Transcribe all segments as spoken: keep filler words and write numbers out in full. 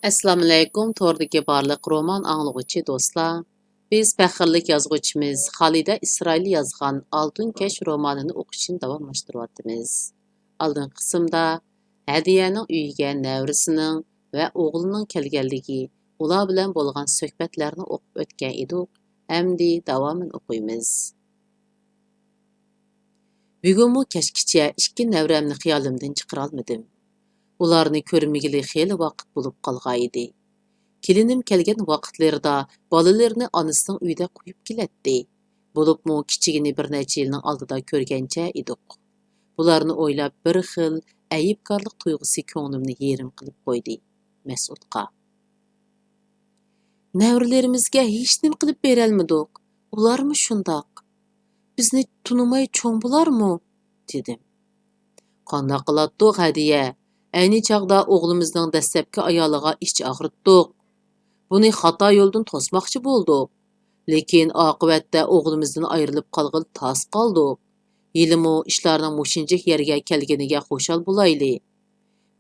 ئەسسالامۇئەلەيكۇم، توردىكى بارلىق رومان ئاڭلىغۇچى دوستلار. بىز پەخىرلىك يازغۇچىمىز خالىدە ئىسرائىل يازغان ئالتۇن كەش رومانىنى ئوقۇشنى داۋاملاشتۇرۇۋاتىمىز. ئالدىنقى قىسىمدا ھەدىيەنىڭ ئۆيىگە نەۋرىسىنىڭ ۋە ئوغلىنىڭ كەلگەنلىكى، ئۇلار بىلەن بولغان سۆھبەتلەرنى ئوقۇپ ئۆتكەن ئىدۇق. ئەمدى داۋامىنى ئوقۇيمىز. بۈگۈنمۇ كەچكىچە ئىككى نەۋرەمنى خىيالىمدىن چىقىرالمىدىم. ئۇلارنى كۆرمىگىلى خېلى ۋاقىت بولۇپ قالغانىدى. كېلىنىم كەلگەن ۋاقىتلىرىدا بالىلىرىنى ئانىسىنىڭ ئۆيىدە قويۇپ كېلەتتى. بولۇپمۇ كىچىكىنى بىر نەچچە يىلنىڭ ئالدىدا كۆرگەنچە ئىدۇق. بۇلارنى ئويلاپ بىر خىل ئەيىبكارلىق تۇيغۇسى كۆڭلۈمنى يېرىم قىلىپ قويدى. مەسئۇدقا. نەۋرىلىرىمىزگە ھېچنېمە قىلىپ بېرەلمىدۇق. ئۇلارمۇ شۇنداق. بىزنى تونۇماي چوڭ بولارمۇ؟ دېدىم. قانداق قىلاتتۇق، ھەدىيە؟ ئەينى چاغدا ئوغلىمىزنىڭ دەسلەپكى ئايالىغا ئىچ ئاغرىتتۇق. بۇنى خاتا يولدىن توسماقچى بولدۇق. لېكىن ئاقىۋەتتە ئوغلىمىزدىن ئايرىلىپ قالغىلى تاس قالدۇق. ھېلىمۇ ئىشلارنىڭ مۇشۇنچىلىك يەرگە كەلگىنىگە خۇشال بولايلى.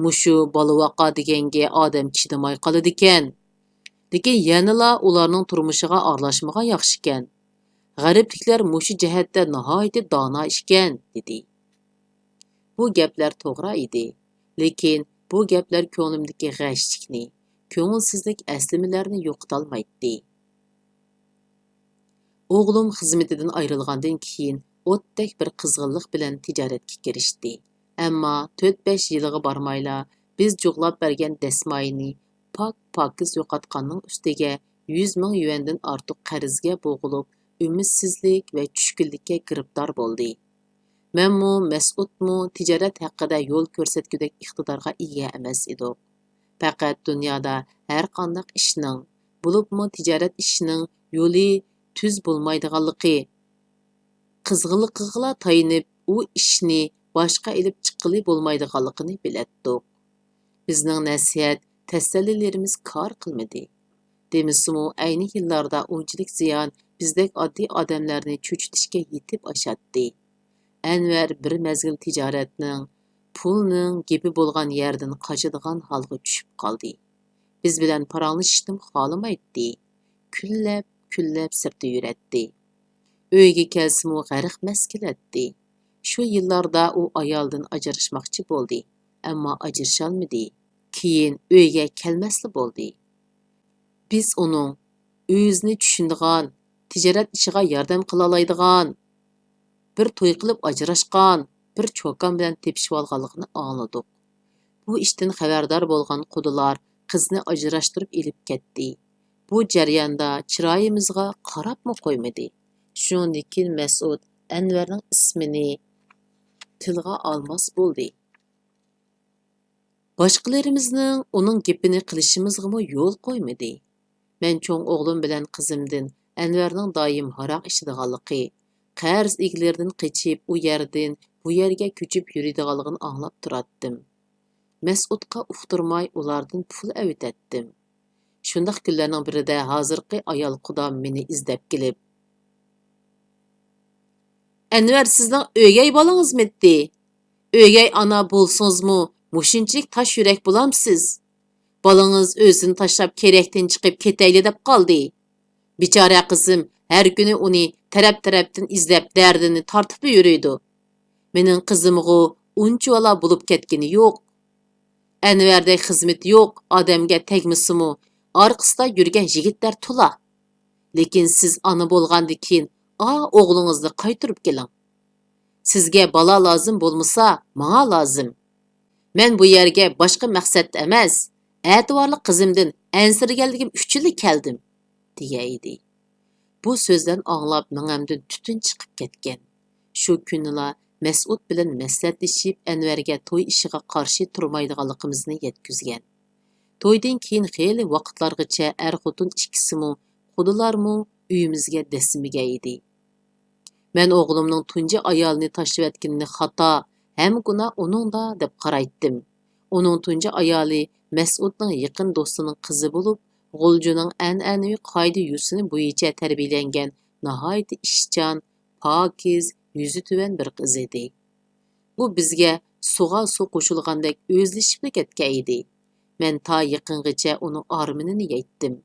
مۇشۇ بالىۋاقا دېگەنگە ئادەم چىدىماي قالىدىكەن. لېكىن يەنىلا ئۇلارنىڭ تۇرمۇشىغا ئارىلاشمىغان ياخشىكەن. غەربلىكلەر مۇشۇ جەھەتتە ناھايىتى دانا ئىكەن، دېدى. بۇ گەپلەر توغرا ئىدى. لېكىن بۇ گەپلەر كۆڭلۈمدىكى غەشلىكنى، كۆڭۈلسىزلىك ئەسلىمىلەرنى يوقىتالمايتتى. ئوغلۇم خىزمىتىدىن ئايرىلغاندىن كېيىن ئوتتەك بىر قىزغىنلىق بىلەن تىجارەتكە كىرىشتى. ئەمما تۆت-بەش يىلىغا بارمايلا بىز جۇغلاپ بەرگەن دەسمايىنى پاك-پاكىز يوقاتقاننىڭ ئۈستىگە يۈز مىڭ يۈەندىن ئارتۇق قەرزگە بوغۇلۇپ، ئۈمىدسىزلىك ۋە چۈشكۈنلۈككە گىرىپتار بولدى. مەنمۇ، مەسئۇدمۇ تىجارەت ھەققىدە يول كۆرسەتكۈدەك ئىقتىدارغا ئىگە ئەمەس ئىدۇق. پەقەت دۇنيادا ھەرقانداق ئىشنىڭ، بولۇپمۇ تىجارەت ئىشىنىڭ يولى تۈز بولمايدىغانلىقى، قىزغىنلىقىغىلا تايىنىپ، ئۇ ئىشنى باشقا ئېلىپ چىققىلى بولمايدىغانلىقىنى بىلەتتۇق. بىزنىڭ نەسىھەت، تەسەللىلىرىمىز كار قىلمىدى. دېمىسىمۇ، ئەينى يىللاردا ئۇنچىلىك زىيان بىزدەك ئاددىي ئادەملەرنى چۆچۈتۈشكە يېتىپ ئاشاتتى. ئەنۋەر بىر مەزگىل تىجارەتنىڭ، پۇلنىڭ گېپى بولغان يەردىن قاچىدىغان ھالغا چۈشۈپ قالدى. بىز بىلەن پاراڭلىشىشنىمۇ خالىمايتتى. كۈنلەپ، كۈنلەپ سىرتتا يۈرەتتى. ئۆيگە كەلسىمۇ غەرق مەس كېلەتتى. شۇ يىللاردا ئۇ ئايالىدىن ئاجراشماقچى بولدى، ئەمما ئاجرىشالمىدى. كېيىن ئۆيگە كەلمەسلا بولدى. بىز ئۇنىڭ ئۆزىنى چۈشىنىدىغان، تىجارەت ئىشىغا ياردەم قىلالايدىغان، بىر توي قىلىپ ئاجراشقان، بىر چوكان بىلەن تېپىشىۋالغانلىقىنى ئاڭلىدۇق. بۇ ئىشتىن خەۋەردار بولغان قۇدىلار قىزنى ئاجراشتۇرۇپ ئېلىپ كەتتى. بۇ جەرياندا چىرايىمىزغا قاراپمۇ قويمىدى. شۇنىڭدىن كېيىن مەسئۇد ئەنۋەرنىڭ ئىسمىنى تىلغا ئالماس بولدى. باشقىلىرىمىزنىڭ ئۇنىڭ گېپىنى قىلىشىمىزغىمۇ يول قويمىدى. مەن چوڭ ئوغلۇم بىلەن قىزىمدىن ئەنۋەرنىڭ دائىم ھاراق ئىچىدىغانلىقى، قەرز ئىگىلىرىدىن قېچىپ، ئۇ يەردىن بۇ يەرگە كۆچۈپ يۈرىدىغانلىقىنى ئاڭلاپ تۇراتتىم. مەسئۇدقا ئۇقتۇرماي ئۇلاردىن پۇل ئەۋېتەتتىم. شۇنداق كۈنلەرنىڭ بىرىدە ھازىرقى ئايال قۇدام مېنى ئىزدەپ كېلىپ، ئەنۋەر سىزنىڭ ئۆگەي بالىڭىزمىتتى؟ ئۆگەي ئانا بولسىڭىزمۇ مۇشۇنچىلىك تاش يۈرەك بولامسىز؟ بالىڭىز ئۆزىنى تاشلاپ كېرەكتىن چىقىپ كېتەيلى دەپ قالدى. بىچارە قىزىم ھەر كۈنى ئۇنى تەرەپ-تەرەپتىن ئىزدەپ دەردىنى تارتىپلا يۈرىدۇ. مېنىڭ قىزىمغۇ ئۇنچىۋالا بولۇپ كەتكىنى يوق. ئەنۋەردەك خىزمىتى يوق ئادەمگە تەگمىسىمۇ، ئارقىسىدا يۈرگەن يىگىتلەر تولا. لېكىن سىز ئانا بولغاندىن كېيىن ئا ئوغلىڭىزنى قايتۇرۇپ كېلىڭ. سىزگە بالا لازىم بولمىسا، ماڭا لازىم. مەن بۇ يەرگە باشقا مەقسەتتە ئەمەس، ئەتىۋارلىق قىزىمدىن ئەنسىرىگەنلىكىم ئۈچۈنلا كەلدىم، دېگەن ئىدى. بۇ سۆزلەرنى ئاڭلاپ مېڭەمدىن تۈتۈن چىقىپ كەتكەن. شۇ كۈنىلا مەسئۇد بىلەن مەسلىھەتلىشىپ، ئەنۋەرگە توي ئىشىغا قارشى تۇرمايدىغانلىقىمىزنى يەتكۈزگەن. تويدىن كېيىن خېلى ۋاقىتلارغىچە ئەر-خوتۇن ئىككىسىمۇ، قۇدىلارمۇ ئۆيىمىزگە دەسسىمىگەن ئىدى. مەن ئوغلۇمنىڭ تۇنجى ئايالىنى تاشلىۋەتكىنىنى خاتا، ھەممە گۇناھ ئۇنىڭدا دەپ قارايتتىم. ئۇنىڭ تۇنجى ئايالى مەسئۇدنىڭ يېقىن دوستىنىڭ قىزى بولۇپ، غۇلجىنىڭ ئەنئەنىۋى قائىدە-يوسۇنى بويىچە تەربىيەلەنگەن ناھايىتى ئىشچان، پاكىز، يۈزى تۆۋەن بىر قىز ئىدى. ئۇ بىزگە سۇغا سۇ قوشۇلغاندەك ئۆزلىشىپلا كەتكەن ئىدى. مەن تا يېقىنغىچە ئۇنىڭ ئارمىنىنى يەيتتىم.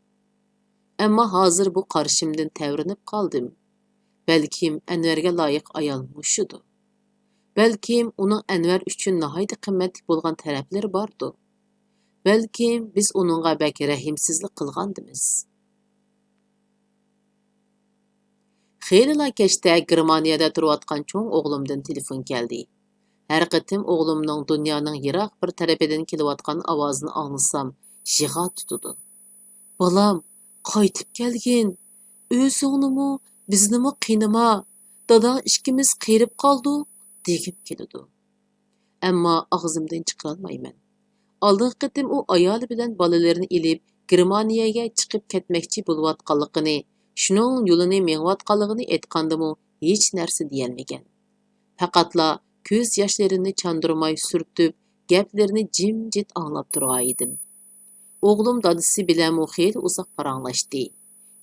ئەمما ھازىر بۇ قارىشىمدىن تەۋرىنىپ قالدىم. بەلكىم ئەنۋەرگە لايىق ئايال مۇشۇدۇ. بەلكىم ئۇنىڭ ئەنۋەر ئۈچۈن ناھايىتى قىممەتلىك بولغان تەرەپلىرى باردۇ. بەلكىم بىز ئۇنىڭغا بەك رەھىمسىزلىك قىلغاندىمىز. خېلىلا كەچتە گېرمانىيەدە تۇرۇۋاتقان چوڭ ئوغلۇمدىن تېلېفون كەلدى. ھەر قېتىم ئوغلۇمنىڭ دۇنيانىڭ يىراق بىر تەرىپىدىن كېلىۋاتقان ئاۋازىنى ئاڭلىسام، يىغا تۇتىدۇ. «بالام، قايتىپ كەلگىن. ئۆزۈڭنىمۇ، بىزنىمۇ قىينىما. داداڭ ئىككىمىز قېرىپ قالدۇق» دېگۈم كېلىدۇ. ئەمما ئاغزىمدىن چىقىرالمايمەن. ئالدىنقى قېتىم ئۇ ئايالى بىلەن بالىلىرىنى ئېلىپ، گېرمانىيەگە چىقىپ كەتمەكچى بولۇۋاتقانلىقىنى، شۇنىڭ يولىنى مېڭىۋاتقانلىقىنى ئېيتقاندىمۇ، ھېچ نەرسە دېيەلمىگەن. پەقەتلا كۆز ياشلىرىنى چاندۇرماي سۈرتۈپ، گەپلىرىنى جىمجىت ئاڭلاپ تۇرغانىدىم. ئوغلۇم دادىسى بىلەنمۇ خېلى ئۇزاق پاراڭلاشتى.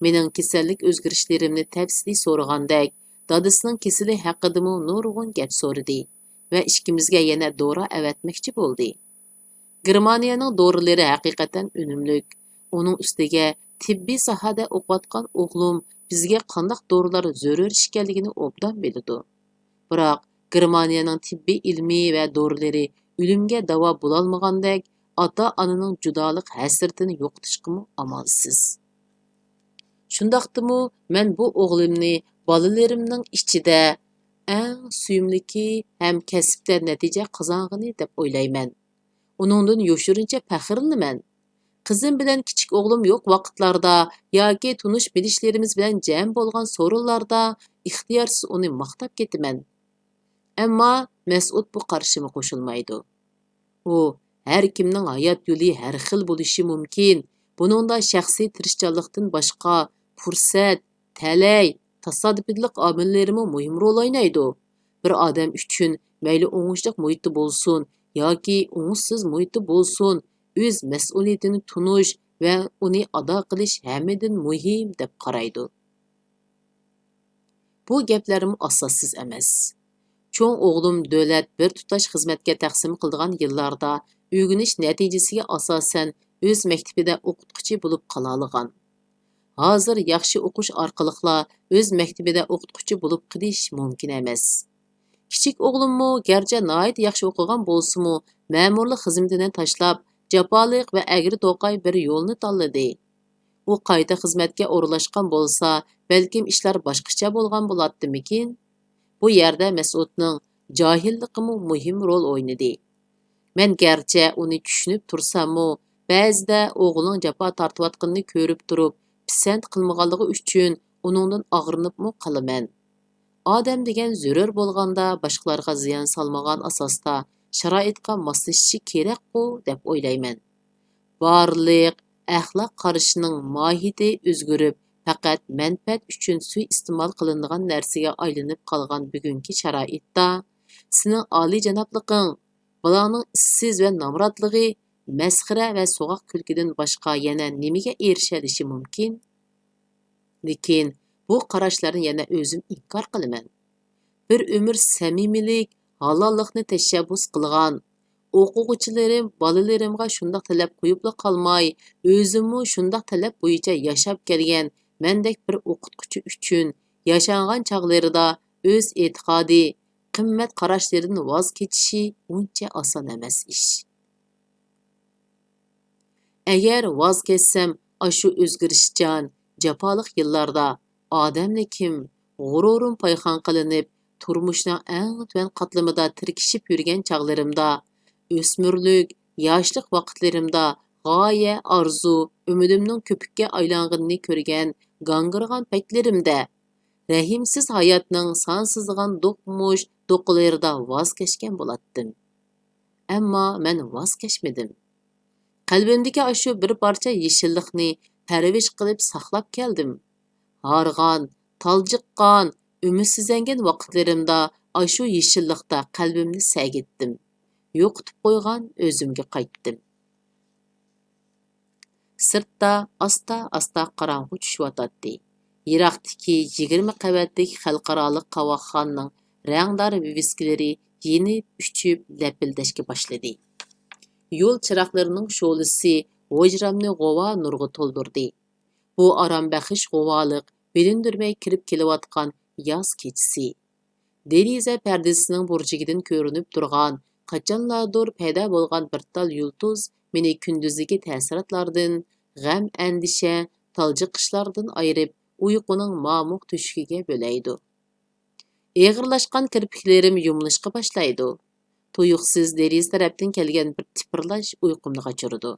مېنىڭ كېسەللىك ئۆزگىرىشلىرىمنى تەپسىلىي سورىغاندەك، دادىسىنىڭ كېسىلى ھەققىدىمۇ نۇرغۇن گەپ سورىدى ۋە ئىككىمىزگە يەنە دورا ئەۋەتمەكچى بولدى. گېرمانىيەنىڭ دورىلىرى ھەقىقەتەن ئۈنۈملۈك. ئۇنىڭ ئۈستىگە تېببىي ساھەدە ئوقۇۋاتقان ئوغلۇم بىزگە قانداق دورىلار زۆرۈر ئىكەنلىكىنى ئوبدان بىلىدۇ. بىراق، گېرمانىيەنىڭ تېببىي ئىلمى ۋە دورىلىرى ئۆلۈمگە داۋا بولالمىغاندەك، ئاتا-ئانىنىڭ جۇدالىق ھەسرىتىنى يوقىتىشقىمۇ ئامالسىز. شۇنداقتىمۇ مەن بۇ ئوغلۇمنى بالىلىرىمنىڭ ئىچىدە ئەڭ سۆيۈملۈكى ھەم كەسىپتە نەتىجە قازانغىنى دەپ ئويلايمەن. ئۇنىڭدىن يوشۇرۇنچە پەخىرلىنىمەن. قىزىم بىلەن كىچىك ئوغلۇم يوق ۋاقىتلاردا ياكى تونۇش-بىلىشلىرىمىز بىلەن جەم بولغان سورۇنلاردا ئىختىيارسىز ئۇنى ماختاپ كېتىمەن. ئەمما مەسئۇد بۇ قارىشىمغا قوشۇلمايدۇ. ئۇ، ھەر كىمنىڭ ھايات يولى ھەر خىل بولۇشى مۇمكىن، بۇنىڭدا شەخسىي تىرىشچانلىقتىن باشقا پۇرسەت، تەلەي، تاسادىپىيلىق ئامىللىرىمۇ مۇھىم رول ئوينايدۇ. بىر ئادەم ئۈچۈن مەيلى ئوڭۇشلۇق مۇھىتتا بولسۇن ياكى ئوڭۇشسىز مۇھىتتا بولسۇن، ئۆز مەسئۇلىيىتىنى تونۇش ۋە ئۇنى ئادا قىلىش ھەممىدىن مۇھىم دەپ قارايدۇ. بۇ گەپلەرمۇ ئاساسسىز ئەمەس. چوڭ ئوغلۇم دۆلەت بىر تۇتاش خىزمەتكە تەقسىم قىلىدىغان يىللاردا ئۆگىنىش نەتىجىسىگە ئاساسەن ئۆز مەكتىپىدە ئوقۇتقۇچى بولۇپ قالالىغان. ھازىر ياخشى ئوقۇش ئارقىلىقلا ئۆز مەكتىپىدە ئوقۇتقۇچى بولۇپ قېلىش مۇمكىن ئەمەس. كىچىك ئوغلۇممۇ گەرچە ناھايىتى ياخشى ئوقۇغان بولسىمۇ، مەمۇرلۇق خىزمىتىنى تاشلاپ، جاپالىق ۋە ئەگرى-توقاي بىر يولنى تاللىدى. ئۇ قايتا خىزمەتكە ئورۇنلاشقان بولسا، بەلكىم ئىشلار باشقىچە بولغان بولاتتىمىكىن؟ بۇ يەردە مەسئۇدنىڭ جاھىللىقىمۇ مۇھىم رول ئوينىدى. مەن گەرچە ئۇنى چۈشىنىپ تۇرساممۇ، بەزىدە ئوغلىنىڭ جاپا تارتىۋاتقىنىنى كۆرۈپ تۇرۇپ، پىسەنت قىلمىغانلىقى ئۈچۈن ئۇنىڭدىن ئاغرىنىپمۇ قالىمەن. ئادەم دېگەن زۆرۈر بولغاندا باشقىلارغا زىيان سالمىغان ئاساستا شارائىتقا ماسلىشىشى كېرەكقۇ دەپ ئويلايمەن. بارلىق ئەخلاق قارىشىنىڭ ماھىيىتى ئۆزگىرىپ، پەقەت مەنپەئەت ئۈچۈن سۇيىئىستېمال قىلىنىدىغان نەرسىگە ئايلىنىپ قالغان بۈگۈنكى شارائىتتا، سېنىڭ ئالىيجانابلىقىڭ، بالىڭنىڭ ئىشسىز ۋە نامراتلىقى مەسخىرە ۋە سوغۇق كۈلكىدىن باشقا يەنە نېمىگە ئېرىشەلىشى مۇمكىن؟ لېكىن بۇ قاراشلارنى يەنە ئۆزۈم ئىنكار قىلىمەن. بىر ئۆمۈر سەمىمىيلىك، ھالاللىقنى تەشەببۇس قىلغان، ئوقۇغۇچىلىرىم، بالىلىرىمغا شۇنداق تەلەپ قويۇپلا قالماي، ئۆزۈممۇ شۇنداق تەلەپ بويىچە ياشاپ كەلگەن مەندەك بىر ئوقۇتقۇچى ئۈچۈن ياشانغان چاغلىرىدا ئۆز ئېتىقادى، قىممەت قاراشلىرىدىن ۋاز كېچىشى ئۇنچە ئاسان ئەمەس ئىش. ئەگەر ۋاز كەچسەم، ئاشۇ ئۆزگىرىشچان، جاپالىق يىللاردا ئادەملىكىم، غۇرۇرۇم پايخان قىلىنىپ، تۇرمۇشنىڭ ئەڭ تۆۋەن قاتلىمىدا تىركىشىپ يۈرگەن چاغلىرىمدا، ئۆسمۈرلۈك، ياشلىق ۋاقىتلىرىمدا غايە، ئارزۇ، ئۈمىدىمنىڭ كۆپۈككە ئايلانغىنىنى كۆرگەن گاڭگىرىغان پەيتلىرىمدە، رەھىمسىز ھاياتنىڭ سانسىزلىغان دوقمۇش دوقىلىرىدا ۋاز كەچكەن بولاتتىم. ئەمما مەن ۋاز كەچمىدىم. قەلبىمدىكى ئاشۇ بىر پارچە يېشىللىقنى پەرۋىش قىلىپ ساقلاپ كەلدىم. ھارغان، تالجىققان، ئۈمىدسىزلەنگەن ۋاقىتلىرىمدا ئاشۇ يېشىللىقتا قەلبىمنى سەگىتتىم. يوقىتىپ قويغان ئۆزۈمگە قايتتىم. سىرتتا ئاستا-ئاستا قاراڭغۇ چۈشۈۋاتاتتى. يىراقتىكى يىگىرمە قەۋەتلىك خەلقئارالىق قاۋاقخانىنىڭ رەڭدار ۋىۋىسكىلىرى يېنىپ، ئۆچۈپ، لەپىلدەشكە باشلىدى. يول چىراغلىرىنىڭ شولىسى ھۇجرامنى غۇۋا نۇرغا تولدۇردى. بۇ ئارام بەخش غۇۋالىق بىلىندۈرمەي كىرىپ كېلىۋاتقان ياز كېچىسى. دېرىزە پەردىسىنىڭ بۇرجىكىدىن كۆرۈنۈپ تۇرغان، قاچانلاردۇر پەيدا بولغان بىر تال يۇلتۇز مېنى كۈندۈزدىكى تەسىراتلاردىن، غەم-ئەندىشە، تالجىقىشلاردىن ئايرىپ، ئۇيقۇنىڭ مامۇق تۆشۈكىگە بۆلەيدۇ. ئېغىرلاشقان كىرپىكلىرىم يۇمۇلۇشقا باشلايدۇ. تۇيۇقسىز دېرىزە تەرەپتىن كەلگەن بىر تىپىرلاش ئۇيقۇمنى قاچۇرىدۇ.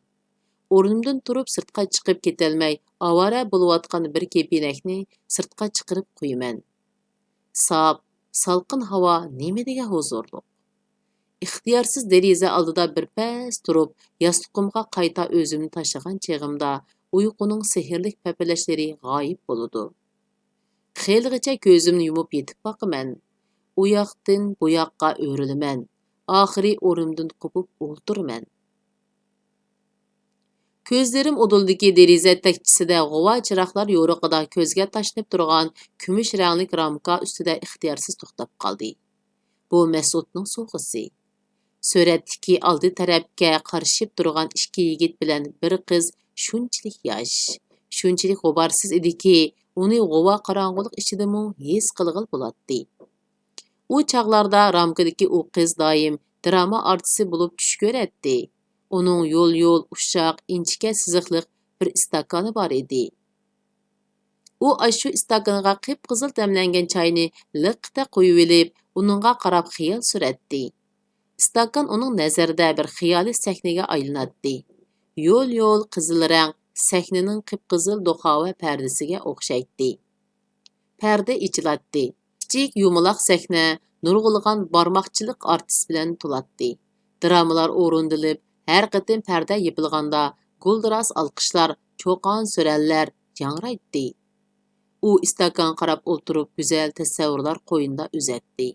ئورنۇمدىن تۇرۇپ سىرتقا چىقىپ كېتەلمەي، ئاۋارە بولۇۋاتقان بىر كېپىنەكنى سىرتقا چىقىرىپ قويىمەن. ساپ، سالقىن ھاۋا نېمە دېگەن ھۇزۇرلۇق! ئىختىيارسىز دېرىزە ئالدىدا بىر پەس تۇرۇپ، ياستۇقۇمغا قايتا ئۆزۈمنى تاشلىغان چېغىمدا، ئۇيقۇنىڭ سېھىرلىك پەپىلەشلىرى غايىب بولىدۇ. خېلىغىچە كۆزۈمنى يۇمۇپ يېتىپ باقىمەن. ئۇ ياقتىن بۇ ياققا ئۆرۈلىمەن. ئاخىرى ئورنۇمدىن قوپۇپ ئولتۇرىمەن. كۆزلىرىم ئۇدۇلدىكى دېرىزە تەكچىسىدە غۇۋا چىراغلار يورۇقىدا كۆزگە تاشلىنىپ تۇرغان كۈمۈش رەڭلىك رامكا ئۈستىدە ئىختىيارسىز توختاپ قالدى. بۇ مەسئۇدنىڭ سوۋغىسى. سۈرەتتىكى ئالدى تەرەپكە قارىشىپ تۇرغان ئىككى يىگىت بىلەن بىر قىز شۇنچىلىك ياش، شۇنچىلىك غۇبارسىز ئىدىكى، ئۇنى غۇۋا قاراڭغۇلۇق ئىچىدىمۇ ھېس قىلغىلى بولاتتى. ئۇ چاغلاردا رامكىدىكى ئۇ قىز دائىم دىراما ئارتىسى بولۇپ چۈش كۆرەتتى. ئۇنىڭ يول-يول ئۇششاق، ئىنچىكە سىزىقلىق بىر ئىستاكانى بار ئىدى. ئۇ ئاشۇ ئىستاكانغا قىپقىزىل دەملەنگەن چاينى لىققىدە قۇيۇۋېلىپ، ئۇنىڭغا قاراپ خىيال سۈرەتتى. ئىستاكان ئۇنىڭ نەزىرىدە بىر خىيالىي سەھنىگە ئايلىناتتى. يول-يول قىزىل رەڭ سەھنىنىڭ قىپقىزىل دوخاۋە پەردىسىگە ئوخشايتتى. پەردە ئېچىلاتتى. كىچىك يۇمىلاق سەھنە نۇرغۇنلىغان بارماقچىلىق ئارتىس بىلەن تولاتتى. دىرامىلار ئورۇندىلىپ، ھەر قېتىم پەردە يېپىلغاندا، گۈلدۈراس ئالقىشلار، چۇقان سۈرەنلەر ياڭرايتتى. ئۇ ئىستاكانغا قاراپ ئولتۇرۇپ، گۈزەل تەسەۋۋۇرلار قوينىدا ئۈزەتتى.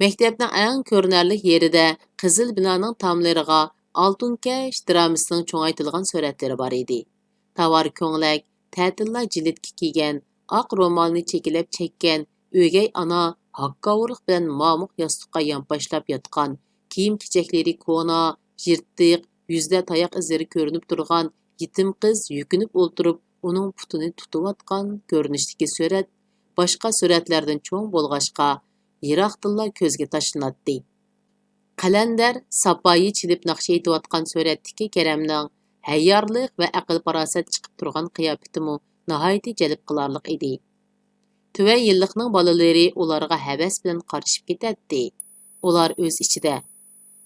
مەكتەپنىڭ ئەڭ كۆرۈنەرلىك يېرىدە قىزىل بىنانىڭ تاملىرىغا ئالتۇنكەش دىرامىسىنىڭ چوڭايتىلغان سۈرەتلىرى بار ئىدى. تاۋار كۆڭلەك، تەتىللا جىلىتكە كىيگەن، ئاق رومالنى چېكىلەپ چەككەن ئۆگەي ئانا ھاكاۋۇرلۇق بىلەن مامۇق ياستۇققا يانپاشلاپ ياتقان، كىيىم-كېچەكلىرى كونا، يىرتىق، يۈزىدە تاياق ئىزلىرى كۆرۈنۈپ تۇرغان يېتىم قىز يۈكۈنۈپ ئولتۇرۇپ، ئۇنىڭ پۇتىنى تۇتۇۋاتقان كۆرۈنۈشتىكى سۈرەت باشقا سۈرەتلەردىن چوڭ بولغاچقا، يىراقتىنلا كۆزگە تاشلىناتتى. قەلەندەر ساپايى چېلىپ ناخشا ئېيتىۋاتقان سۈرەتتىكى كېرەمنىڭ ھەييارلىق ۋە ئەقىل-پاراسەت چىقىپ تۇرغان قىياپىتىمۇ ناھايىتى جەلپ قىلارلىق ئىدى. تۆۋەن يىللىقنىڭ بالىلىرى ئۇلارغا ھەۋەس بىلەن قارىشىپ كېتەتتى. ئۇلار ئۆز ئىچىدە،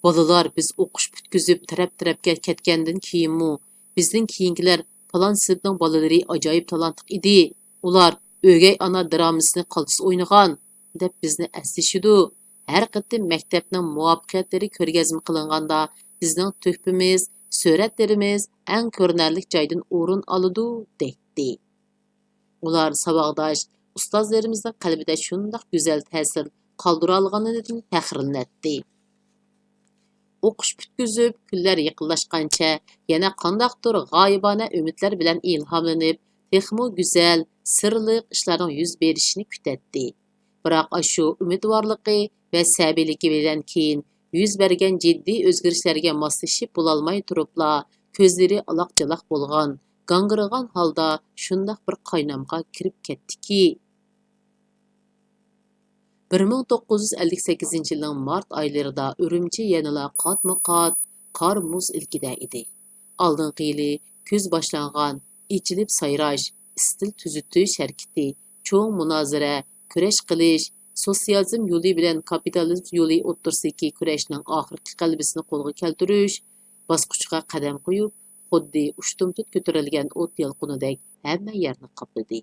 «بالىلار، بىز ئوقۇش پۈتكۈزۈپ تەرەپ-تەرەپكە كەتكەندىن كېيىنمۇ، بىزدىن كېيىنكىلەر پالان سىنىپنىڭ بالىلىرى ئاجايىپ تالانتلىق ئىدى. ئۇلار ئۆگەي ئانا دىرامىسىنى قالتىس ئوينىغان» دەپ بىزنى ئەسلىشىدۇ. ھەر قېتىم مەكتەپنىڭ مۇۋەپپەقىيەتلىرى كۆرگەزمە قىلىنغاندا، بىزنىڭ تۆھپىمىز، سۈرەتلىرىمىز ئەڭ كۆرۈنەرلىك جايدىن ئورۇن ئالىدۇ، دەيتتى. ئۇلار ساۋاقداش ئۇستازلىرىمىزنىڭ قەلبىدە شۇنداق گۈزەل تەسىر قالدۇرالىغىنىدىن پەخىرلىنەتتى. ئوقۇش پۈتكۈزۈپ، كۈنلەر يېقىنلاشقانچە يەنە قانداقتۇر غايىبانە ئۈمىدلەر بىلەن ئىلھاملىنىپ، تېخىمۇ گۈزەل، سىرلىق ئىشلارنىڭ يۈز بېرىشىنى كۈتەتتى. بىراق ئاشۇ ئۈمىدۋارلىقى ۋە سەبىيلىكى بىلەن كېيىن يۈز بەرگەن جىددىي ئۆزگىرىشلەرگە ماسلىشىپ بولالماي تۇرۇپلا، كۆزلىرى ئالاق-چالاق بولغان، گاڭگىرىغان ھالدا شۇنداق بىر قاينامغا كىرىپ كەتتىكى، بىر مىڭ توققۇز يۈز ئەللىك سەككىزىنچى يىلنىڭ مارت ئايلىرىدا ئۈرۈمچى يەنىلا قاتمۇ قات قار-مۇز ئىلكىدە ئىدى. ئالدىنقى يىلى كۈز باشلانغان ئېچىلىپ سايراش، ئىستىل تۈزىتىش ھەرىكىتى، چوڭ مۇنازىرە، كۈرەش قىلىش، سوتسىيالىزم يولى بىلەن كاپىتالىزم يولى ئوتتۇرىسىدىكى كۈرەشنىڭ ئاخىرقى غەلىبىسىنى قولغا كەلتۈرۈش باسقۇچىغا قەدەم قويۇپ، خۇددى ئۇشتۇمتۇت كۆتۈرۈلگەن ئوت يالقۇنىدەك ھەممە يەرنى قاپلىدى.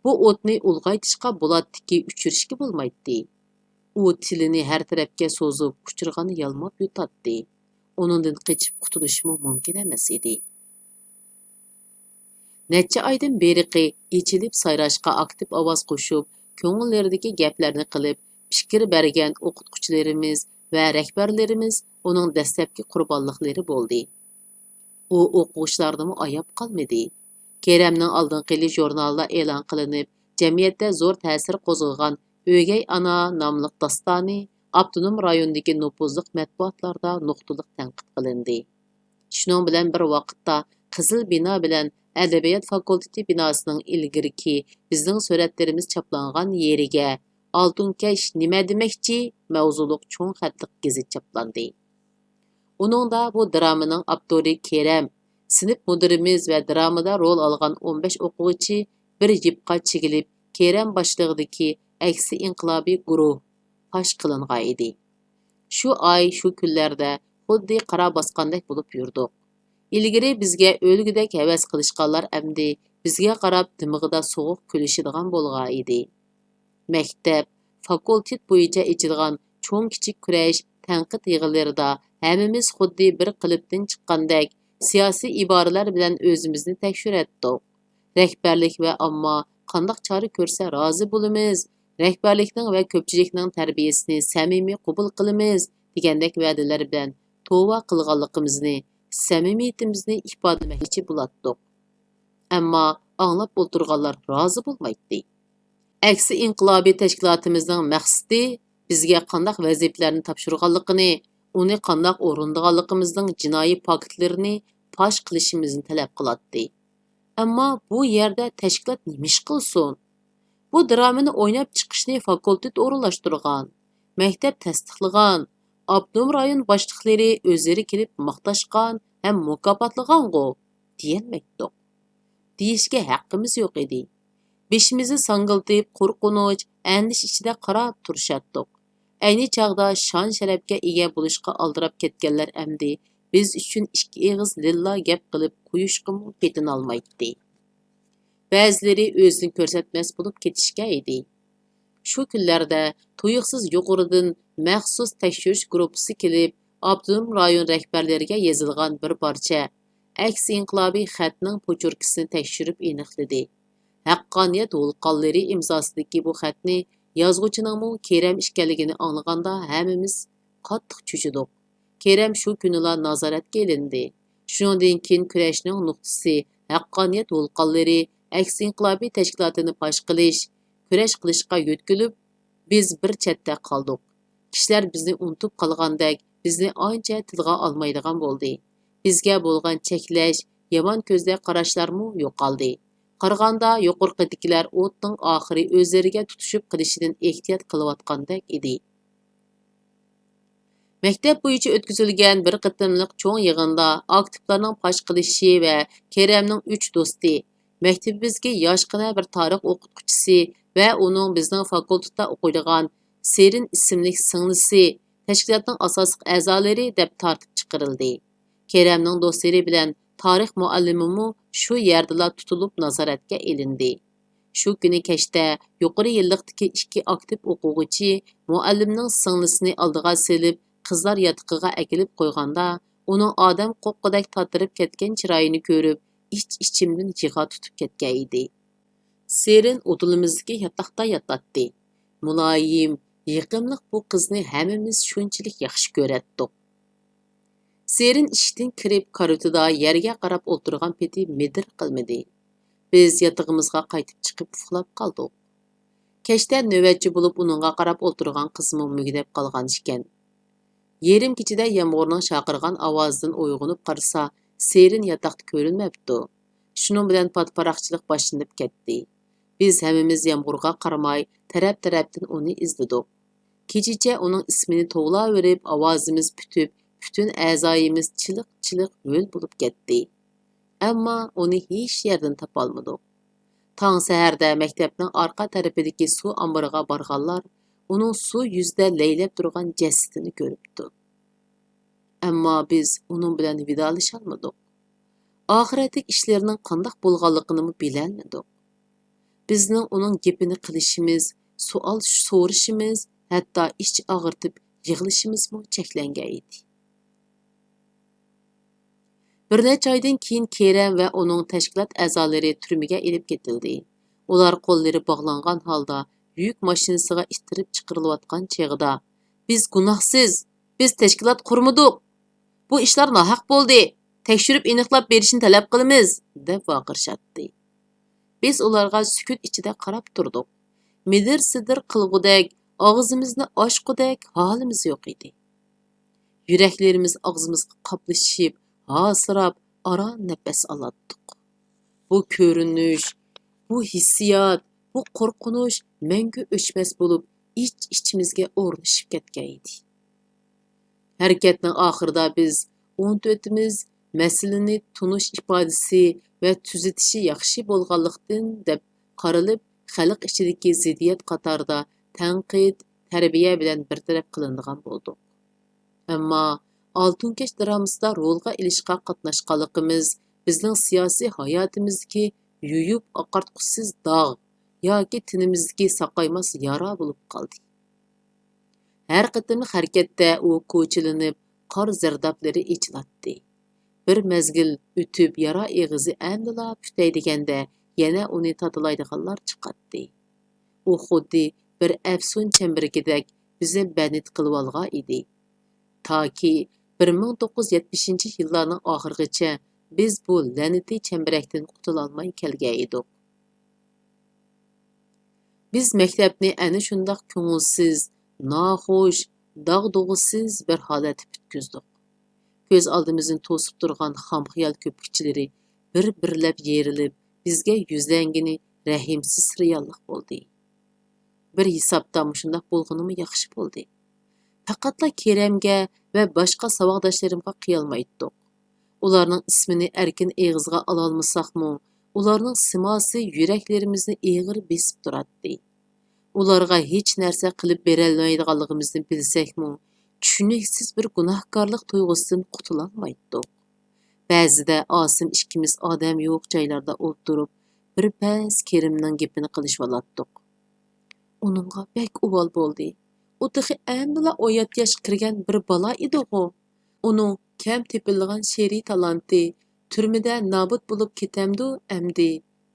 بۇ ئوتنى ئۇلغايتىشقا بولاتتىكى، ئۆچۈرۈشكە بولمايتتى. ئۇ تىلىنى ھەر تەرەپكە سوزۇپ، قۇچۇرغاننى يالماپ يۇتاتتى. ئۇنىڭدىن قېچىپ قۇتۇلۇشمۇ مۇمكىن ئەمەس ئىدى. نەچچە ئايدىن بېرىقى ئېچىلىپ سايراشقا ئاكتىپ ئاۋاز قوشۇپ، كۆڭۈللىرىدىكى گەپلەرنى قىلىپ، پىكىر بەرگەن ئوقۇتقۇچىلىرىمىز ۋە رەھبەرلىرىمىز ئۇنىڭ دەسلەپكى قۇربانلىقلىرى بولدى. ئۇ ئوقۇغۇچىلارنىمۇ ئاياپ قالمىدى. كېرەمنىڭ ئالدىنقى يىلى ژۇرنالدا ئېلان قىلىنىپ، جەمئىيەتتە زور تەسىر قوزغىغان ئۆگەي ئانا ناملىق داستانى ئاپتونوم رايوندىكى نوپۇزلۇق مەتبۇئاتلاردا نۇقتىلىق تەنقىد قىلىندى. شۇنىڭ بىلەن بىر ۋاقىتتا، قىزىل بىنا بىلەن ئەدەبىيات فاكۇلتېتى بىناسىنىڭ ئىلگىرىكى بىزنىڭ سۈرەتلىرىمىز چاپلانغان يېرىگە «ئالتۇنكەش نېمە دېمەكچى؟» ماۋزۇلۇق چوڭ خەتلىك گېزىت چاپلاندى. ئۇنىڭدا بۇ درامىنىڭ ئاپتورى كېرەم، سىنىپ مۇدىرىمىز ۋە درامىدا رول ئالغان ئون بەش ئوقۇغۇچى بىر يىپقا چىگىلىپ، كېرەم باشلىقىدىكى ئەكسى ئىنقىلابىي گۇرۇھ پاش قىلىنغان ئىدى. شۇ ئاي، شۇ كۈنلەردە خۇددى قارا باسقاندەك بولۇپ يۈردۇق. ئىلگىرى بىزگە ئۆلگۈدەك ھەۋەس قىلىشقانلار ئەمدى بىزگە قاراپ دىمىغىدا سوغۇق كۈلۈشىدىغان بولغان ئىدى. مەكتەپ، فاكۇلتېت بويىچە ئېچىلغان چوڭ-كىچىك كۈرەش، تەنقىد يىغىنلىرىدا ھەممىمىز خۇددى بىر قېلىپتىن چىققاندەك سىياسىي ئىبارىلەر بىلەن ئۆزىمىزنى تەكشۈرەتتۇق. رەھبەرلىك ۋە ئامما قانداق چارە كۆرسە رازى بولىمىز، رەھبەرلىكنىڭ ۋە كۆپچىلىكنىڭ تەربىيەسىنى سەمىمىي قوبۇل قىلىمىز دېگەندەك ۋەدىلەر بىلەن توۋا قىلغانلىقىمىزنى، سەمىمىيىتىمىزنى ئىپادىلىمەكچى بولاتتۇق. ئەمما ئاڭلاپ ئولتۇرغانلار رازى بولمايتتى. ئەكسى ئىنقىلابىي تەشكىلاتىمىزنىڭ مەقسىتى بىزگە قانداق ۋەزىپىلەرنى تاپشۇرغانلىقىنى، ئۇنى قانداق ئورۇندىغانلىقىمىزنىڭ جىنايى پاكىتلىرىنى پاش قىلىشىمىزنى تەلەپ قىلاتتى. ئەمما بۇ يەردە تەشكىلات نېمە ئىش قىلسۇن؟ بۇ درامىنى ئويناپ چىقىشنى فاكۇلتېت ئورۇنلاشتۇرغان، مەكتەپ تەستىقلىغان، ئاپتونوم رايون باشلىقلىرى ئۆزلىرى كېلىپ ماختاشقان ھەم مۇكاپاتلىغانغۇ؟ دېيەلمەيتتۇق. دېيىشكە ھەققىمىز يوق ئىدى. بېشىمىزنى ساڭگىلىتىپ، قورقۇنچ، ئەندىشە ئىچىدە قاراپ تۇرۇشاتتۇق. ئەينى چاغدا شان-شەرەپكە ئىگە بولۇشقا ئالدىراپ كەتكەنلەر ئەمدى بىز ئۈچۈن ئىككى ئېغىز لىللا گەپ قىلىپ قويۇشقىمۇ پېتىنالمايتتى. بەزىلىرى ئۆزىنى كۆرسەتمەس بولۇپ كېتىشكەن ئىدى. شۇ كۈنلەردە تۇيۇقسىز يۇقىرىدىن مەخسۇس تەكشۈرۈش گۇرۇپپىسى كېلىپ، ئاپتونوم رايون رەھبەرلىرىگە يېزىلغان بىر پارچە ئەكس ئىنقىلابىي خەتنىڭ پوچۇركىسىنى تەكشۈرۈپ ئېنىقلىدى. ھەققانىيەت ۋولقانلىرى ئىمزاسىدىكى بۇ خەتنى يازغۇچىنىڭمۇ كېرەم ئىكەنلىكىنى ئاڭلىغاندا ھەممىمىز قاتتىق چۆچۈدۇق. كېرەم شۇ كۈنىلا نازارەتكە ئېلىندى. شۇنىڭدىن كېيىن كۈرەشنىڭ نۇقتىسى ھەققانىيەت ۋولقانلىرى ئەكس ئىنقىلابىي تەشكىلاتىنى پاش قىلىش، كۈرەش قىلىشقا يۆتكىلىپ، بىز بىر چەتتە قالدۇق. كىشىلەر بىزنى ئۇنتۇپ قالغاندەك، بىزنى ئانچە تىلغا ئالمايدىغان بولدى. بىزگە بولغان چەكلەش، يامان كۆزدە قاراشلارمۇ يوقالدى. قارىغاندا، يۇقىرىقىدىكىلەر ئوتنىڭ ئاخىرى ئۆزلىرىگە تۇتىشىپ قېلىشىدىن ئېھتىيات قىلىۋاتقاندەك ئىدى. مەكتەپ بويىچە ئۆتكۈزۈلگەن بىر قېتىملىق چوڭ يىغىندا ئاكتىپلارنىڭ پاش قىلىشى ۋە كېرەمنىڭ ئۈچ دوستى، مەكتىپىمىزدىكى ياشقىنا بىر تارىخ ئوقۇتقۇچىسى ۋە ئۇنىڭ بىزنىڭ فاكۇلتېتتا ئوقۇيدىغان سېرىن ئىسىملىك سىڭلىسى، تەشكىلاتنىڭ ئاساسلىق ئەزالىرى دەپ تارتىپ چىقىرىلدى. كېرەمنىڭ دوستلىرى بىلەن تارىخ مۇئەللىمىمۇ شۇ يەردىلا تۇتۇلۇپ نازارەتكە ئېلىندى. شۇ كۈنى كەچتە يۇقىرى يىللىقتىكى ئىككى ئاكتىپ ئوقۇغۇچى مۇئەللىمنىڭ سىڭلىسىنى ئالدىغا سېلىپ، قىزلار ياتىقىغا ئەكېلىپ قويغاندا، ئۇنىڭ ئادەم قوققۇدەك تاتىرىپ كەتكەن چىرايىنى كۆرۈپ، ئىچ-ئىچىمدىن يىغا تۇتۇپ كەتكەن ئىدى. سېرىن ئۇدۇلىمىزدىكى ياتاقتا ياتاتتى. مۇلايىم، يېقىملىق بۇ قىزنى ھەممىمىز شۇنچىلىك ياخشى كۆرەتتۇق. سېرىن ئىشىكتىن كىرىپ، كارىۋىتىدا يەرگە قاراپ ئولتۇرغان پېتى مىدىر قىلمىدى. بىز ياتىقىمىزغا قايتىپ چىقىپ ئۇخلاپ قالدۇق. كەچتە نۆۋەتچى بولۇپ ئۇنىڭغا قاراپ ئولتۇرغان قىزمۇ مۈگدەپ قالغان ئىكەن. يېرىم كېچىدە يامغۇرنىڭ شارقىرىغان ئاۋازىدىن ئويغىنىپ قارىسا، سېرىن ياتاقتا كۆرۈنمەپتۇ. شۇنىڭ بىلەن پات-پاراقچىلىق باشلىنىپ كەتتى. بىز ھەممىمىز يامغۇرغا قارىماي، تەرەپ-تەرەپتىن ئۇنى ئىزدىدۇق. كېچىچە ئۇنىڭ ئىسمىنى توۋلاۋېرىپ، ئاۋازىمىز پۈتۈپ، پۈتۈن ئەزايىمىز چىلىق-چىلىق ھۆل بولۇپ كەتتى. ئەمما ئۇنى ھېچ يەردىن تاپالمىدۇق. تاڭ سەھەردە مەكتەپنىڭ ئارقا تەرىپىدىكى سۇ ئامبىرىغا بارغانلار ئۇنىڭ سۇ يۈزىدە لەيلەپ تۇرغان جەسىتىنى كۆرۈپتۇ. ئەمما بىز ئۇنىڭ بىلەن ۋىدالىشالمىدۇق. ئاخىرەتلىك ئىشلىرىنىڭ قانداق بولغانلىقىنىمۇ بىلەلمىدۇق. بىزنىڭ ئۇنىڭ گېپىنى قىلىشىمىز، سوئال سورىشىمىز، ھەتتا ئىچ ئاغرىتىپ يىغلىشىمىزمۇ چەكلەنگەن ئىدى. بىر نەچچە ئايدىن كېيىن كېرەم ۋە ئۇنىڭ تەشكىلات ئەزالىرى تۈرمىگە ئېلىپ كېتىلدى. ئۇلار قوللىرى باغلانغان ھالدا يۈك ماشىنىسىغا ئىتتىرىپ چىقىرىلىۋاتقان چېغىدا، «بىز گۇناھسىز، بىز تەشكىلات قۇرمىدۇق، بۇ ئىشلار ناھەق بولدى، تەكشۈرۈپ ئېنىقلاپ بېرىشنى تەلەپ قىلىمىز» دەپ ۋارقىرىشاتتى. بىز ئۇلارغا سۈكۈت ئىچىدە قاراپ تۇردۇق. مىدىر-سىدىر قىلغۇدەك، ئاغزىمىزنى ئاچقۇدەك ھالىمىز يوق ئىدى. يۈرەكلىرىمىز ئاغزىمىزغا قاپلىشىپ، ھاسىراپ، ئاران نەپەس ئالاتتۇق. بۇ كۆرۈنۈش، بۇ ھېسسىيات، بۇ قورقۇنچ مەڭگۈ ئۆچمەس بولۇپ، ئىچ-ئىچىمىزگە ئورنىشىپ كەتكەن ئىدى. ھەرىكەتنىڭ ئاخىرىدا بىز ئۇنتۇۋېتىمىز، مەسىلىنى تونۇش ئىپادىسى ۋە تۈزىتىشى ياخشى بولغانلىقتىن دەپ قارىلىپ، خەلق ئىچىدىكى زىددىيەت قاتارىدا تەنقىد، تەربىيە بىلەن بىر تەرەپ قىلىنىدىغان بولدۇق. ئەمما ئالتۇن كەچ درامىسىدا رولغا ئېلىشقا قاتناشقانلىقىمىز بىزنىڭ سىياسىي ھاياتىمىزدىكى يۇيۇپ ئاقارتقۇسىز داغ ياكى تېنىمىزدىكى ساقايماس يارا بولۇپ قالدى. ھەر قېتىملىق ھەرىكەتتە ئۇ كوچىلىنىپ، قار زەردابلىرى ئېچىلاتتى. بىر مەزگىل ئۆتۈپ، يارا ئېغىزى ئەمدىلا پۈتەي دېگەندە، يەنە ئۇنى تاتىلايدىغانلار چىقاتتى. ئۇ خۇددى بىر ئەپسۇن چەمبىرىكىدەك بىزنى بەنت قىلىۋالغان ئىدى. تاكى بىر مىڭ توققۇز يۈز يەتمىشىنچى يىللارنىڭ ئاخىرىغىچە بىز بۇ لەنىتىي چەمبىرەكتىن قۇتۇلالماي كەلگەن ئىدۇق. بىز مەكتەپنى ئەنە شۇنداق كۆڭۈلسىز، ناخۇش، داغدۇغىسىز بىر ھالەتتە پۈتكۈزدۇق. كۆز ئالدىمىزنى توسۇپ تۇرغان خام خىيال كۆپۈكچىلىرى بىر-بىرلەپ يېرىلىپ، بىزگە يۈزلەنگىنى رەھىمسىز رېئاللىق بولدى. بىر ھېسابتا مۇشۇنداق بولغىنىمۇ ياخشى بولدى. پەقەتلا كېرەمگە ۋە باشقا ساۋاقداشلىرىمغا قىيالمايتتۇق. ئۇلارنىڭ ئىسمىنى ئەركىن ئېغىزغا ئالالمىساقمۇ، ئۇلارنىڭ سىماسى يۈرەكلىرىمىزنى ئېغىر بېسىپ تۇراتتى. ئۇلارغا ھېچ نەرسە قىلىپ بېرەلمەيدىغانلىقىمىزنى بىلسەكمۇ، چۈشىنىكسىز بىر گۇناھكارلىق تۇيغۇسىدىن قۇتۇلالمايتتۇق. بەزىدە ئاسىم ئىككىمىز ئادەم يوق جايلاردا ئولتۇرۇپ، بىر پەس كېرەمنىڭ گېپىنى قىلىشىۋالاتتۇق. ئۇنىڭغا بەك ئۇۋال بولدى. ئۇ تېخى ئەمدىلا ئون يەتتە ياشقا كىرگەن بىر بالا ئىدىغۇ. ئۇنىڭ كەم تېپىلىدىغان شېئىرىي تالانتى تۈرمىدە نابۇت بولۇپ كېتەمدۇ ئەمدى؟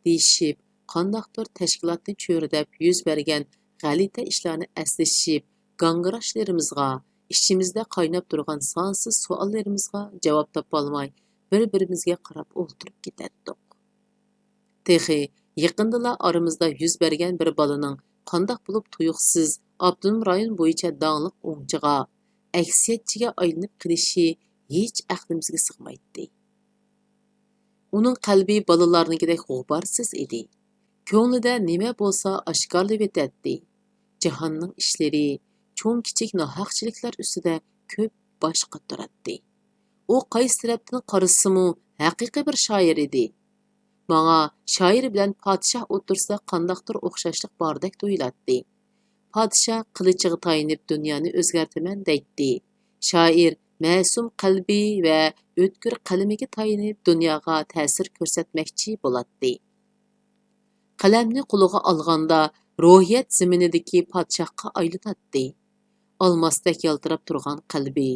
دېيىشىپ، قانداقتۇر تەشكىلاتنى چۆرىدەپ يۈز بەرگەن غەلىتە ئىشلارنى ئەسلىشىپ، گاڭگىراشلىرىمىزغا، ئىچىمىزدە قايناپ تۇرغان سانسىز سوئاللىرىمىزغا جاۋاب تاپالماي، بىر-بىرىمىزگە قاراپ ئولتۇرۇپ كېتەتتۇق. تېخى يېقىندىلا ئارىمىزدا يۈز بەرگەن بىر بالىنىڭ قانداق بولۇپ تۇيۇقسىز ئاپتونوم رايون بويىچە داڭلىق ئوڭچىغا، ئەكسىيەتچىگە ئايلىنىپ قېلىشى ھېچ ئەقلىمىزگە سىغمايتتى. ئۇنىڭ قەلبى بالىلارنىڭكىدەك غۇبارسىز ئىدى. كۆڭلىدە نېمە بولسا ئاشكارىلىۋېتەتتى. جاھاننىڭ ئىشلىرى، چوڭ-كىچىك ناھەقچىلىكلەر ئۈستىدە كۆپ باش قاتۇراتتى. ئۇ قايسى تەرەپتىن قارىسىمۇ ھەقىقىي بىر شائىر ئىدى. ماڭا شائىر بىلەن پادىشاھ ئوتتۇرىسىدا قانداقتۇر ئوخشاشلىق باردەك تۇيۇلاتتى. پادىشاھ قىلىچىغا تايىنىپ دۇنيانى ئۆزگەرتىمەن دەيتتى. شائىر مەسۇم قەلبى ۋە ئۆتكۈر قەلىمىگە تايىنىپ دۇنياغا تەسىر كۆرسەتمەكچى بولاتتى. قەلەمنى قولىغا ئالغاندا روھىيەت زېمىنىدىكى پادىشاھقا ئايلىناتتى. ئالماستەك يالتىراپ تۇرغان قەلبى،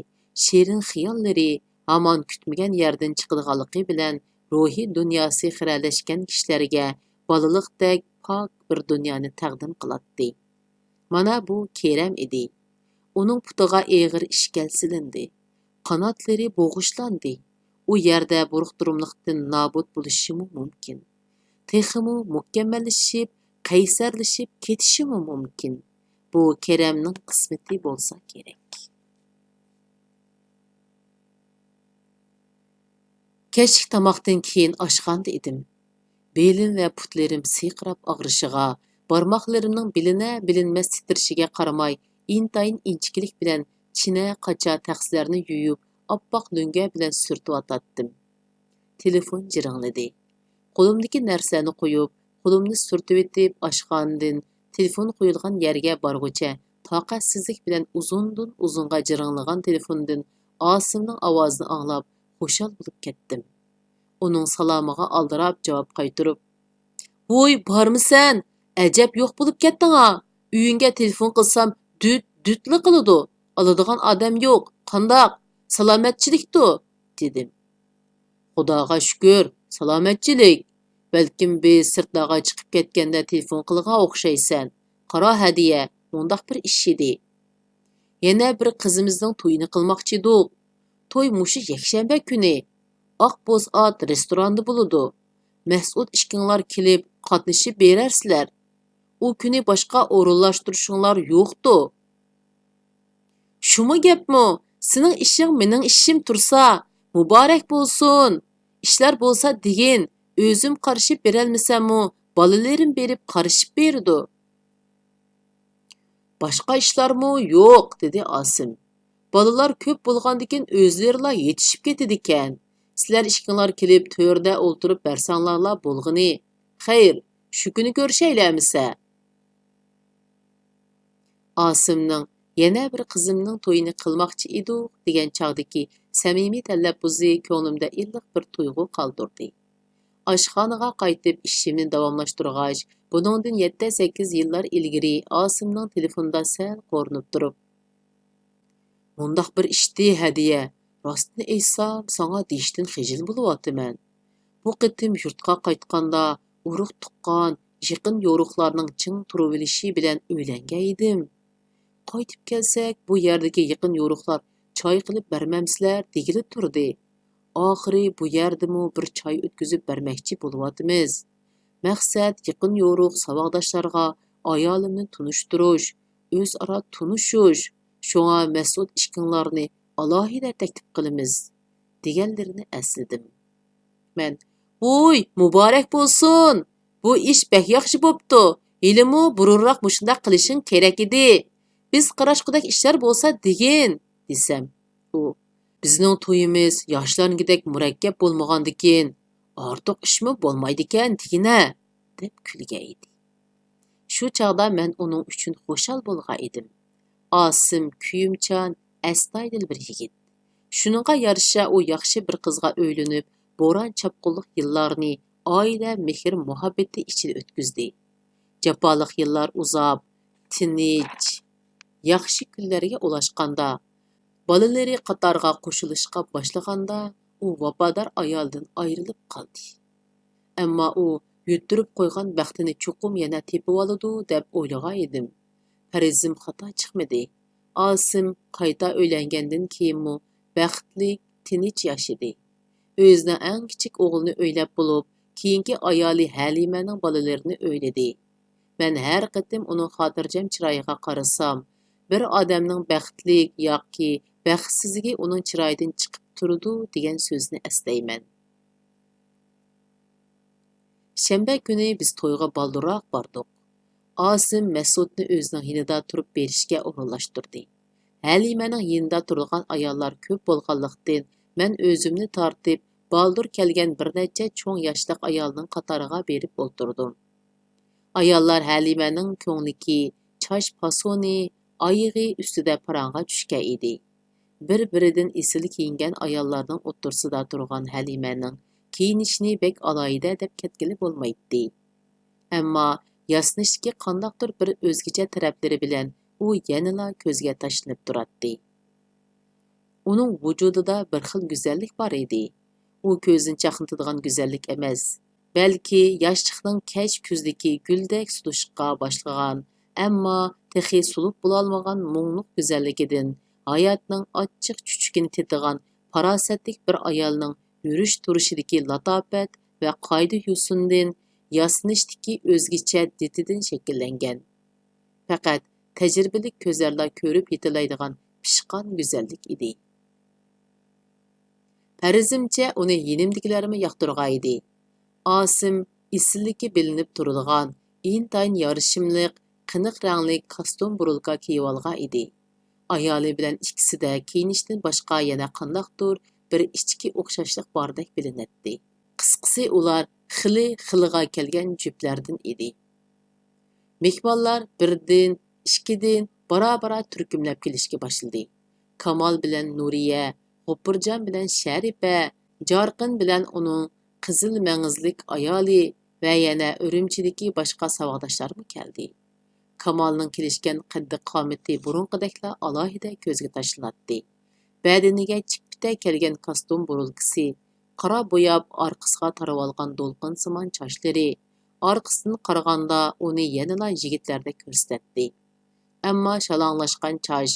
شېرىن خىياللىرى ھامان كۈتمىگەن يەردىن چىقىدىغانلىقى بىلەن روھىي دۇنياسى خىرەلەشكەن كىشىلەرگە بالىلىقتەك پاك بىر دۇنيانى تەقدىم قىلاتتى. مانا بۇ كېرەم ئىدى. ئۇنىڭ پۇتىغا ئېغىر ئىشكەل سېلىندى. قاناتلىرى بوغۇشلاندى. ئۇ يەردە بۇرۇقتۇرۇملۇقتىن نابۇت بولۇشىمۇ مۇمكىن. تېخىمۇ مۇكەممەللىشىپ، قەيسەرلىشىپ كېتىشىمۇ مۇمكىن. بۇ كېرەمنىڭ قىسمىتى بولسا كېرەك. كەچلىك تاماقتىن كېيىن ئاشخانىدا ئىدىم. بېلىم ۋە پۇتلىرىم سىرقىراپ ئاغرىشىغا، بارماقلىرىمنىڭ بىلىنە-بىلىنمەس تىترىشىگە قارىماي، ئىنتايىن ئىنچىكىلىك بىلەن چىنە-قاچا تەخسىلەرنى يۇيۇپ، ئاپئاق لۆڭگە بىلەن سۈرتۈۋاتاتتىم. تېلېفون جىرىڭلىدى. قولۇمدىكى نەرسىلەرنى قويۇپ، قولۇمنى سۈرتۈۋېتىپ، ئاشخانىدىن تېلېفون قويۇلغان يەرگە بارغۇچە، تاقەتسىزلىك بىلەن ئۇزۇندىن ئۇزۇنغا جىرىڭلىغان تېلېفوندىن ئاسىمنىڭ ئاۋازىنى ئاڭلاپ، خۇشال بولۇپ كەتتىم. ئۇنىڭ سالامىغا ئالدىراپ جاۋاب قايتۇرۇپ، ۋوي، بارمىسەن؟ ئەجەب يوق بولۇپ كەتتىڭ-ھا! ئۆيۈڭگە تېلېفون قىلسام، دۈت، دۈتلا قىلىدۇ. ئالىدىغان ئادەم يوق. قانداق؟ سالامەتچىلىكتۇ؟ دېدىم. خۇداغا شۈكۈر، سالامەتچىلىك. بەلكىم بىز سىرتلارغا چىقىپ كەتكەندە تېلېفون قىلغان ئوخشايسەن. قارا ھەدىيە، مۇنداق بىر ئىش ئىدى. يەنە بىر قىزىمىزنىڭ تويىنى قىلماقچىدۇق. توي مۇشۇ يەكشەنبە كۈنى. ئاق بوز ئات رېستوراندا بولىدۇ. مەسئۇد ئىككىڭلار كېلىپ قاتنىشىپ بېرەرسىلەر. ئۇ كۈنى باشقا ئورۇنلاشتۇرۇشۇڭلار يوقتۇ. شۇمۇ گەپمۇ؟ سېنىڭ ئىشىڭ مېنىڭ ئىشىم تۇرسا، مۇبارەك بولسۇن! ئىشلار بولسا دېگىن، ئۆزۈم قارىشىپ بېرەلمىسەممۇ، بالىلىرىم بېرىپ قارىشىپ بېرىدۇ. باشقا ئىشلارمۇ يوق، دېدى ئاسىم. بالىلار كۆپ بولغاندىكىن ئۆزلىرىلا يېتىشىپ كېتىدىكەن. سىلەر ئىككىڭلار كېلىپ تۆردە ئولتۇرۇپ بەرسەڭلارلا بولغىنى. خەير، شۇ كۈنى كۆرۈشەيلى ئەمىسە. ئاسىمنىڭ يەنە بىر قىزىمنىڭ تويىنى قىلماقچى ئىدۇق دېگەن چاغدىكى سەمىمىي تەلەپپۇزى كۆڭلۈمدە ئىللىق بىر تۇيغۇ قالدۇردى. ئاشخانىغا قايتىپ ئىشىمنى داۋاملاشتۇرغاچ، بۇنىڭدىن يەتتە-سەككىز يىللار ئىلگىرى ئاسىمنىڭ تېلېفونىدا سەل قورۇنۇپ تۇرۇپ، مۇنداق بىر ئىشتى ھەدىيە، راستىنى ئېيتسام، ساڭا دېيىشتىن خىجىل بولۇۋاتىمەن. بۇ قېتىم يۇرتقا قايتقاندا، ئۇرۇق-تۇغقان، يېقىن-يورۇقلارنىڭ چىڭ تۇرۇۋېلىشى بىلەن ئۆيلەنگەن ئىدىم. قايتىپ كەلسەك، بۇ يەردىكى يېقىن-يورۇقلار چاي قىلىپ بەرمەمسىلەر دېگىلى تۇردى. ئاخىرى بۇ يەردىمۇ بىر چاي ئۆتكۈزۈپ بەرمەكچى بولۇۋاتىمىز. مەقسەت يېقىن-يورۇق ساۋاقداشلارغا ئايالىمنى تونۇشتۇرۇش، ئۆزئارا تونۇشۇش، شۇڭا مەسئۇد ئىككىڭلارنى ئالاھىدە تەكلىپ قىلىمىز، دېگەنلىرىنى ئەسلىدىم. مەن، ۋوي، مۇبارەك بولسۇن! بۇ ئىش بەك ياخشى بوپتۇ. ھېلىمۇ بۇرۇنراق مۇشۇنداق قىلىشىڭ كېرەك ئىدى. بىز قاراشقۇدەك ئىشلار بولسا دېگىن، دېسەم، ئۇ، بىزنىڭ تويىمىز ياشلارنىڭكىدەك مۇرەككەپ بولمىغاندىكىن، ئارتۇق ئىشمۇ بولمايدىكەن دېگىنە، دەپ كۈلگەن ئىدى. شۇ چاغدا مەن ئۇنىڭ ئۈچۈن خۇشال بولغان ئىدىم. ئاسىم كۆيۈمچان، ئەستايىدىل بىر يىگىت. شۇنىڭغا يارىشا ئۇ ياخشى بىر قىزغا ئۆيلىنىپ، بوران-چاپقۇنلۇق يىللارنى ئائىلە مېھىر-مۇھەببىتى ئىچىدە ئۆتكۈزدى. جاپالىق يىللار ئۇزاپ، تىنچ، ياخشى كۈنلەرگە ئۇلاشقاندا، بالىلىرى قاتارىغا قوشۇلۇشقا باشلىغاندا، ئۇ ۋاپادار ئايالىدىن ئايرىلىپ قالدى. ئەمما ئۇ يۈتتۈرۈپ قويغان بەختىنى چوقۇم يەنە تېپىۋالىدۇ دەپ ئويلىغان ئىدىم. پەرىزىم خاتا چىقمىدى. ئاسىم قايتا ئۆيلەنگەندىن كېيىنمۇ بەختلىك، تىنچ ياشىدى. ئۆزىنىڭ ئەڭ كىچىك ئوغلىنى ئۆيلەپ بولۇپ، كېيىنكى ئايالى ھەلىمەنىڭ بالىلىرىنى ئۆيلىدى. مەن ھەر قېتىم ئۇنىڭ خاتىرجەم چىرايىغا قارىسام، بىر ئادەمنىڭ بەختلىك ياكى بەختسىزلىكى ئۇنىڭ چىرايىدىن چىقىپ تۇرىدۇ دېگەن سۆزنى ئەسلەيمەن. شەنبە كۈنى بىز تويغا بالدۇرراق باردۇق. ئاسىم مەسئۇدنى ئۆزىنىڭ يېنىدا تۇرۇپ بېرىشكە ئورۇنلاشتۇردى. ھەلىمەنىڭ يېنىدا تۇرىدىغان ئاياللار كۆپ بولغانلىقتىن، مەن ئۆزۈمنى تارتىپ، بالدۇر كەلگەن بىر نەچچە چوڭ ياشلىق ئايالنىڭ قاتارىغا بېرىپ ئولتۇردۇم. ئاياللار ھەلىمەنىڭ كۆڭلىكى، چاچ پاسونى، ئايىغى ئۈستىدە پاراڭغا چۈشكەن ئىدى. بىر-بىرىدىن ئېسىل كىيىنگەن ئاياللارنىڭ ئوتتۇرىسىدا تۇرغان ھەلىمەنىڭ كىيىنىشىنى بەك ئالاھىدە دەپ كەتكىلى بولمايتتى. ئەمما ياسىنىشتىكى قانداقتۇر بىر ئۆزگىچە تەرەپلىرى بىلەن ئۇ يەنىلا كۆزگە تاشلىنىپ تۇراتتى. ئۇنىڭ ۋۇجۇدىدا بىر خىل گۈزەللىك بار ئىدى. ئۇ كۆزنى چاقنىتىدىغان گۈزەللىك ئەمەس، بەلكى ياشلىقنىڭ كەچ كۈزدىكى گۈلدەك سۇلۇشقا باشلىغان، ئەمما تېخى سۇلۇپ بولالمىغان مۇڭلۇق گۈزەللىكىدىن، ھاياتنىڭ ئاچچىق چۈچۈكىنى تېتىغان پاراسەتلىك بىر ئايالنىڭ يۈرۈش-تۇرۇشىدىكى لاتاپەت ۋە قائىدە-يوسۇندىن، ياسىنىشتىكى ئۆزگىچە دىتىدىن شەكىللەنگەن. پەقەت تەجرىبىلىك كۆزلەرلا كۆرۈپ يېتەلەيدىغان پىشقان گۈزەللىك ئىدى. پەرىزىمچە، ئۇنى يېنىمدىكىلەرمۇ ياقتۇرغانىدى. ئاسىم ئېسىللىكى بىلىنىپ تۇرىدىغان، ئىنتايىن يارىشىملىق، قېنىق رەڭلىك كاستيۇم بۇرۇلكا كىيىۋالغان ئىدى. ئايالى بىلەن ئىككىسىدە كىيىنىشتىن باشقا يەنە قانداقتۇر بىر ئىچكى ئوخشاشلىق باردەك بىلىنەتتى. قىسقىسى، ئۇلار خېلى خىلىغا كەلگەن جۈپلەردىن ئىدى. مېھمانلار بىردىن، ئىككىدىن بارا-بارا تۈركۈملەپ كېلىشكە باشلىدى. كامال بىلەن نۇرىيە، غوپۇرجان بىلەن شەرىپە، جارقىن بىلەن ئۇنىڭ قىزىل مەڭزىلىك ئايالى ۋە يەنە ئۈرۈمچىدىكى باشقا ساۋاقداشلارمۇ كەلدى. كامالنىڭ كېلىشكەن قەددى-قامىتى بۇرۇنقىدەكلا ئالاھىدە كۆزگە تاشلىناتتى. بەدىنىگە چىپپىتە كەلگەن كاستيۇم بۇرۇلكىسى، قارا بوياپ ئارقىسىغا تارىۋالغان دولقۇنسىمان چاچلىرى ئارقىسىدىن قارىغاندا ئۇنى يەنىلا يىگىتلەردەك كۆرسىتەتتى. ئەمما شالاڭلاشقان چاچ،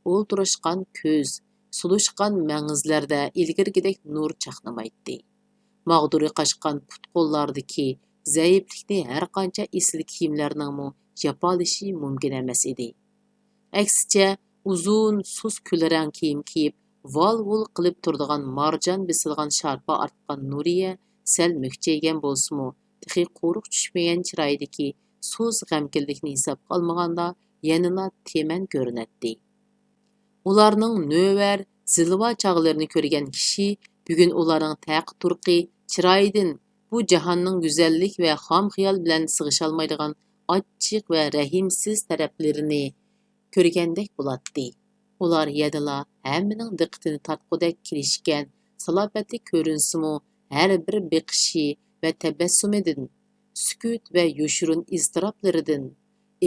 ئولتۇرۇشقان كۆز، سۇلۇشقان مەڭزىلەردە ئىلگىرىكىدەك نۇر چاقنىمايتتى. ماغدۇرى قاچقان پۇت-قوللاردىكى زەئىپلىكنى ھەرقانچە ئېسىل كىيىملەرنىڭمۇ جاپالىشى مۇمكىن ئەمەس ئىدى. ئەكسىچە، ئۇزۇن، سۇس كۈلرەڭ كىيىم كىيىپ، ۋال-ۋۇل قىلىپ تۇرىدىغان مارجان بېسىلغان شارپا ئارتقان نۇرىيە سەل مۈكچەيگەن بولسىمۇ، تېخى قورۇق چۈشمىگەن چىرايىدىكى سۇس غەمكىنلىكنى ھېسابقا ئالمىغاندا، يەنىلا تېمەن كۆرۈنەتتى. ئۇلارنىڭ نۆۋەر، زىلۋا چاغلىرىنى كۆرگەن كىشى بۈگۈن ئۇلارنىڭ تەقى-تۇرقى، چىرايىدىن، بۇ جاھاننىڭ گۈزەللىك ۋە خام خىيال بىلەن سىغىشالمايدىغان ئاچچىق ۋە رەھىمسىز تەرەپلىرىنى كۆرگەندەك بولاتتى. ئۇلار يەنىلا ھەممىنىڭ دىققىتىنى تارتقۇدەك كېلىشكەن سالاپەتلىك كۆرۈنسىمۇ، ھەر بىر بېقىشى ۋە تەبەسسۇمىدىن، سۈكۈت ۋە يوشۇرۇن ئىزتىراپلىرىدىن،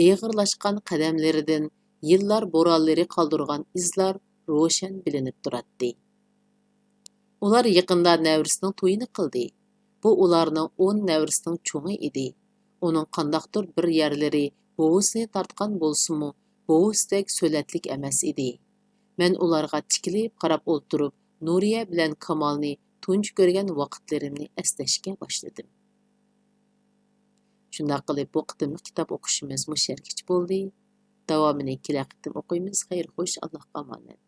ئېغىرلاشقان قەدەملىرىدىن يىللار بورانلىرى قالدۇرغان ئىزلار روشەن بىلىنىپ تۇراتتى. ئۇلار يېقىندا نەۋرىسىنىڭ تويىنى قىلدى. بۇ ئۇلارنىڭ ئون نەۋرىسىنىڭ چوڭى ئىدى. ئۇنىڭ قانداقتۇر بىر يەرلىرى بوۋىسىنى تارتقان بولسىمۇ، بوۋىسىدەك سۆلەتلىك ئەمەس ئىدى. مەن ئۇلارغا تىكىلىپ قاراپ ئولتۇرۇپ، نۇرىيە بىلەن كامالنى تۇنجى كۆرگەن ۋاقىتلىرىمنى ئەسلەشكە باشلىدىم. شۇنداق قىلىپ، بۇ قېتىملىق كىتاب ئوقۇشىمىز مۇشۇ يەرگىچە بولدى. داۋامىنى كېلەر قېتىم ئوقۇيمىز. خەير خوش، ئاللاھقا ئامانەت.